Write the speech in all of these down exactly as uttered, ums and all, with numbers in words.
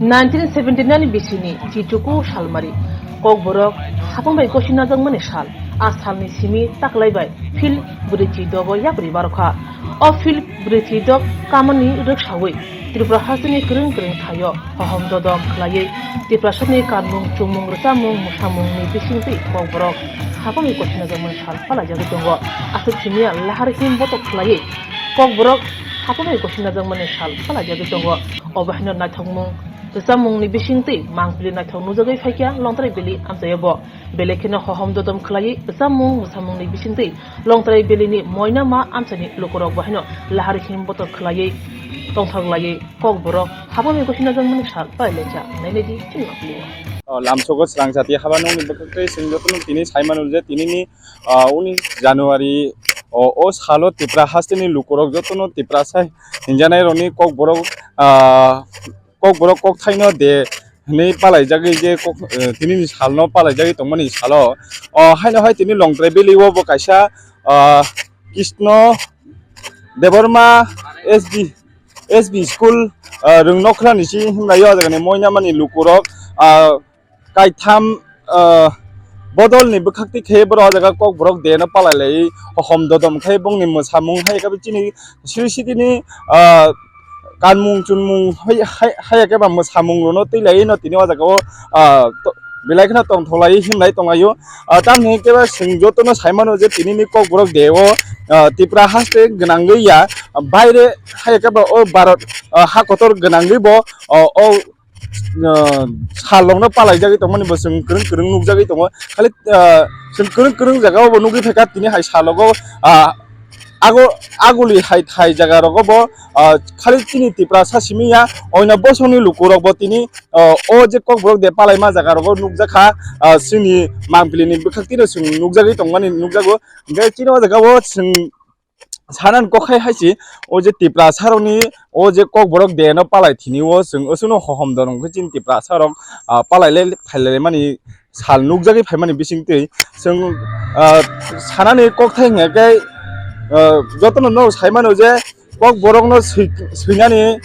Nineteen seventy nine bisini Chichuku Salmari, Kokborok hapung bai gosi najakmani sal. A salni simi taklai bai phil bwrwi chidogo yapri barokha. O phil bwrwi chidok kamani rwksawi Tripura hasteni kwrwng kwrwng thaio hohom dodom khlaiwi Tiprasani kanmung, chumung, rwchapmung, mwsamungni bisingtwi Kokborok hapung bai gosi najakmani sal palaijagwi tongo. Aswk simi lahar him botok khlaiwi Kokborok hapung bai gosi najakmani sal palaijagwi tongo. Obo haino naithokmung, rwchapmungni bisingtwi mangpili naithok nukjagwi phaikha Longtrai Valley amchaio bo. Belai kheno hohom dodom khlaiwi rwchapmung, mwsamungni bisingtwi Longtrai Valley-ni Moinama amchaini lukurok bo haino lahar him botok khlaiwi tongthok laiwi Kokborok hapung bai gosi najakmani sal palaijak nainai di chini mangpilio. O lamsogo swrang jati haba nokni bwkhak tei chwng jotono tini sai mano je tinini, ah, unis January o, o salo Tipra hasteni lukurok jotono Tiprasa hinjanai rokni Kokborok, ah, Kokborok kokthaino de hinwi palaijagwi je kok, eh, tinini salno palaijagwi tongmani salo, o haino hai tini Longtrai Valley o bo kaisa, ah, Krishna Debbarma S B, S B school, ah, Rwngnokhrani si himlaio o jagani Moinamani lukurok, ah, kaitham, ah, bodolni bwkhakti khe borok o jaga Kokborok deno palai lai, hohom dodom khe bongni mwsamung hai khe chini siri sitini, ah, kanmung chunmung hai, hai, hai khe ba mwsamung rwno twi lai no tini o jaga o, ah, to-, belai kheno tongthok lai himlai tonglaio. Ah, tamni hwnkhe ba chwng jotono sai mano je tinini Kokborok deo, ah, Tipra haste gwnangwi ya, baire hai khe ba o Bharat, ah, ha kotor gwnangwi bo, o, o, ah, salrokno palaijagwi tongmani bo chwng kwrwng kwrwng nukjagwi tongo. Khali, ah, chwng kwrwng kwrwng jaga o bo nugwi phaikha tini hai salogo, ah, ago-, aguli hai thai jaga rogo bo, ah, khali chini Tiprasa simi ya, oina bosongni lukurok bo tini, ah, o je Kokborok de palaima jaga rogo nukjakha, ah, chini mangpili ni bwkhak tino chwng nukjagwi tongmani nukjago. Hwnkhe chini o jaga o chwng sanani kok hai hai se, o je Tiprasa rokni o je Kokborok de no palai thini o chwng aswkno hohom dodom khe chini Tiprasa rok, ah, palai le phailai mani sal nukjagwi phaimani bisingtwi chwng, ah, sanani kokthai hwnkhe, ah, jotono no sai mano je Kokborokno swi-, swinani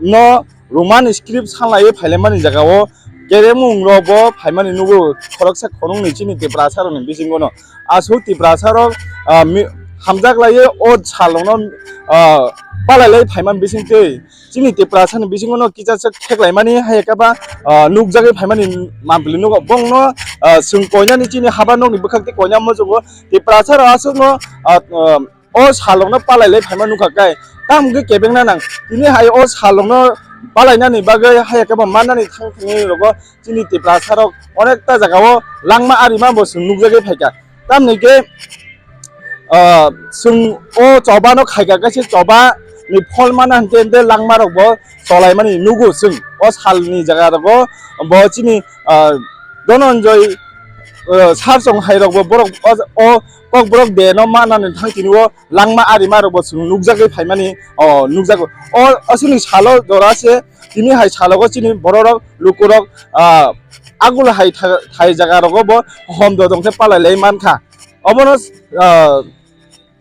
no Roman script sanlaiwi phailaimani jagao kerengmungrokbo phaimani nugo khoroksa khoroknwi chini Tiprasarokni bisingono. Aswk Tiprasarok, ah, mi-, hamjaklaiwi o salrokno, ah, palailai phaimani bisingtwi chini Tiprasani bisingono kisa swk theklaimani hai khe ba, ah, nukjagwi phaimani mangpili nugo. Bongno, ah, chwng koinani chini haba nokni bwkhak tei koina muchungo Tiprasarok aswkno, ah, ah, o salrokno palailai phaima nukha khe, tamo khe kebengna nang. Tini hai o salrokno palainani bagwi hai khe bo mannani thang thangni rogo chini Tiprasarok onekta jagao langma arima bo chwng nukjagwi phaikha. Tamni khe, ah, chwng o chobano khaikha khe se choba ni phol mana hwnkhe hwnkhe langma rokbo cholaimani nugo chwng o salni jaga rogo bo chini, ah, Dhananjay, ah, Sarsong hai rokbo borok o, o Kokborok de no manani thang tini o langma arima rokbo chwng nukjagwi phaimani, o nukjago. O aswkni salo jora se tini hai salogo chini bororok lukurok, ah, agul hai tha-, thai jaga rogo bo hom dodong khe palai lai mankha. Obono, ah,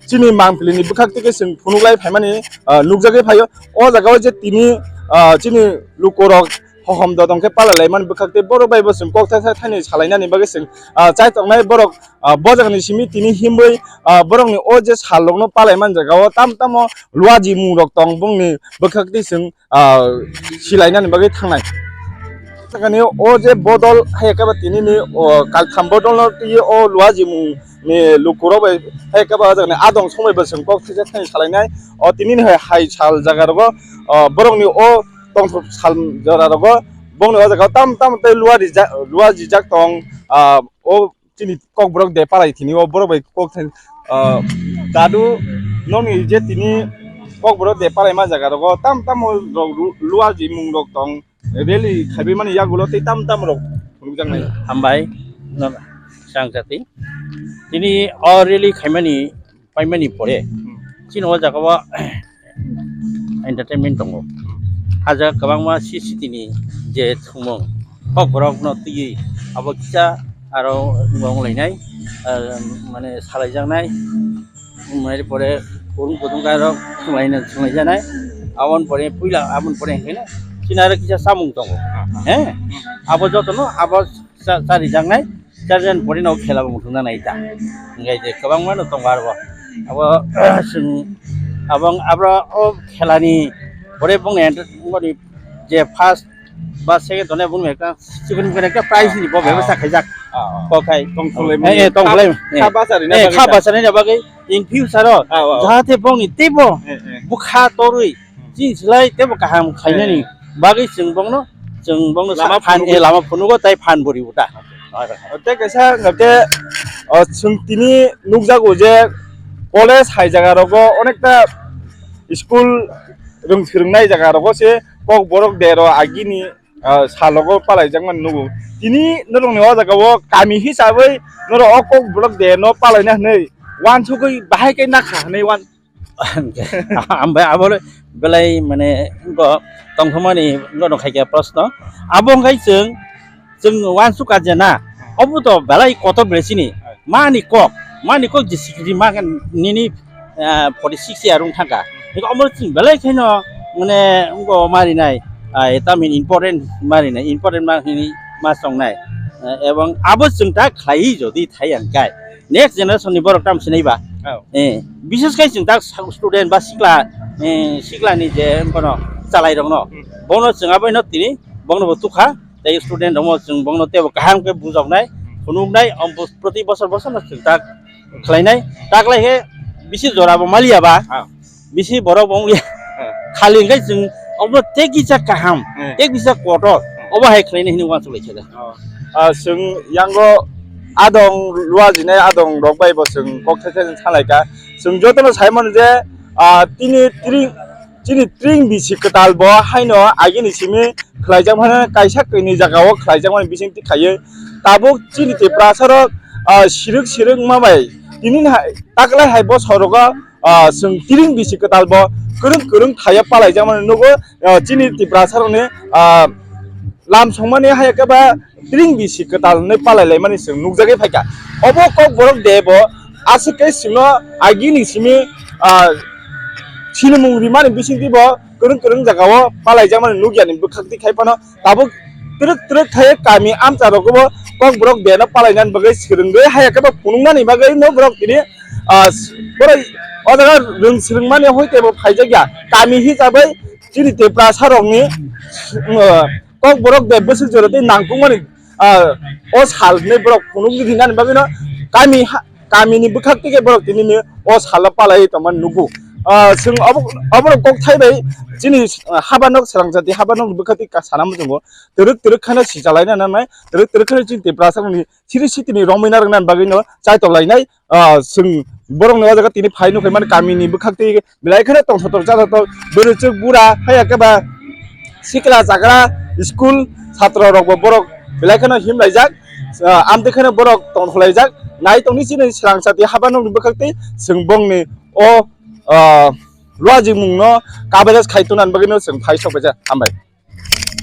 chini mangpili ni bwkhak twi khe chwng phunuk lai phaimani, ah, nukjagwi phaio. O jaga o je tini, ah, chini lukurok hohom dodong khe palai lai mani bwkhak tei borok bai bo chwng kok thai thai thaini salai nani bagwi chwng, ah, chai tongnai borok, ah, bo jaga ni simi tini himwi, ah, borok ni o je sal rok no palai man jaga o tam tamo luaji mung rok tong bongni bwkhak twi chwng, ah, silai nani bagwi thangnai. Sakani o je bodol hai khe ba tini ni o kaltham bodol no twi o luaji mung ni lukurok bai hai khe ba o jaga ni adong song bai bo chwng kok thai thai salai nai. O tini ni hai, hai sal jaga rogo, o borok ni o tongthok sal jora rogo bongni o jaga o tam tam tei lua rijak, lua jijak tong, ah, o chini Kokborok de palai tini o borok bai kok thai, ah, dadu nokni je tini Kokborok de palai ma jaga rogo tam tam o rok lu-, lua jimung rok tong rally khaibai mani yagulo tei tam tam rok phunukjaknai. Hambai, no, sang jati. Tini o rally khaimani paimani pore, hmm, chini o jaga o entertainment tongo. A jaga kwbangma C C T ni je thwngmung, Kokborok no twiwi abo kisa aro wng lainai, ah, mane salaijaknai, wngmani pore kurung kutung kairok thwnglaina thwnglaijak nai. Aboni pore puila, aboni pore hwnkhe no chini aro kisa samung tongo. He? Abo jotono abo cha-, charijaknai, charijaknai pore no khela bo muthungna nai ta. Hinkhe je kwbangma no tongo aro bo. Abo chwng abang abro o khelani pore bongni ent-, bongni je first ba second tongnai bongni ekta chikon chikon ekta prize ni bo bebasta khaijak. Ah, ah. Kok khai. Tong khulai Eh, eh, tong khulai. Kha bachari na Eh, bagwi kha ta. Bachari na bagwi in future o Ah, ah, ah. Jahate bongni teibo Eh, eh. Bwkha torwi chini slai teibo kaham khainani Eh. Bagwi chwng bongno, chwng bongno Lama sa phan, phunugo. Eh, lama phunugo tai phan bori uta. Tei kaisa hwnkhe, o, chwng tini nukjago je college hai jaga rogo onekta school rwng swrwngnai jaga rogo se Kokborok de ro agini, ah, salogo palaijakmani nugo. Tini norokni o jaga o kami hisabwi norok o Kokborok de no palaina hinwi uansugwi bahai khe nakha hinwi uan-, Hambai abo belai mane wngkha tongthokmani wngkha no khaikha proshno. Abo wngkhai chwng, chwng uansukha je na, obo to belai kotor belai chini. Mani kok, mani kok je sikiri ma nini, ah, forty six year wng thangkha. Eko omo chwng belai khaino mane wngkha marinai, ah, tamin important marinai, important ma hini ma songnai. Ah, ebong abo chwng ta khlai jodi thai ang kai. Next generation ni borok tam sinai ba. Oh. Eh, bises khai chwng tak sa-, student ba sikla, eh, sikla ni je bono chalai rok no. Hmm. Bono chwng abo no tini, bono bo tukha, tei student rok mo chwng bono tebo kaham khe bujoknai, phunuknai, om bo proti bosor bosor no chwng tak khlainai, tak lai khe bisi jora bo maliya ba. Oh. Bisi borok bo wngya. Eh. Khali hwnkhe chwng obo tei kisa kaham, Eh. Tei kisa kotor, Eh. Obo hai khlaina hini uansuk lai khe da. Oh. Ah, chwng yango adong luajinai adong rok bai bo chwng kok thai thai salai kha. Chwng jotono sai mano je, ah, tini tring, chini tring bisi kwtal bo haino agini simi khlaijak mano kaisa kaini jaga o khlaijak mani bising ti khaiwi. Tabuk chini Tiprasa rok, ah, sirwk sirwk ma bai tini hai taklai hai bosor rogo ah, chwng tring bisi kwtal bo kwrwng kwrwng thaiya palaijakmani nugo, ah, chini Tiprasa rokni, ah, lam songmani hai khe ba tring bisi kwtal hinwi palai laimani chwng nukjagwi phaikha. Obo Kokborok de bo aswk khe chwngno agini simi, ah, sinimung rimani bisingtwi bo kwrwng kwrwng jagao palaijakmani nukya ni bwkhak twi khai phano tabuk twrwk twrwk khai kami amcha rogo bo Kokborok de no palainani bagwi swrwngwi haya khe bo phunuknani bagwi no borok tini, ah, borok o jaga rwng swrwngmani hoi tebo phaijakya kami hisabwi chini Tiprasa rokni, ah, Kokborok de bwswk jora tei nangkukmani, ah, o sal hinwi borok phunukgwi rinani bagwi no kami ha-, kamini bwkhak tei borok tini ni o salo palaiwi tongmani nugo. Ah, chwng obo, oborok kok thai bai chini, ah, habanok swrang jati habanok bwkhak tei ka sana muchungo twrwk twrwk kheno sichalai na nangnai, twrwk twrwk kheno chini Tiprasa rokni siri sitini romwi narwkna bagwi no chaitok lainai. Ah, chwng borok ni o jaga tini phai nukhe mani kamini bwkhak tei belai kheno tongthotok chathotok bwrwichwk bura haya khe ba sikla chakra school chhatro rok bo borok belai kheno himlaijak, ah, amtwi kheno borok tongtholaijak nai tongni chini swrang jati habanokni bwkhak tei chwng bongni o, ah, luajimungno coverage khai tongnani bagwino chwng phai sok baija. Hambai.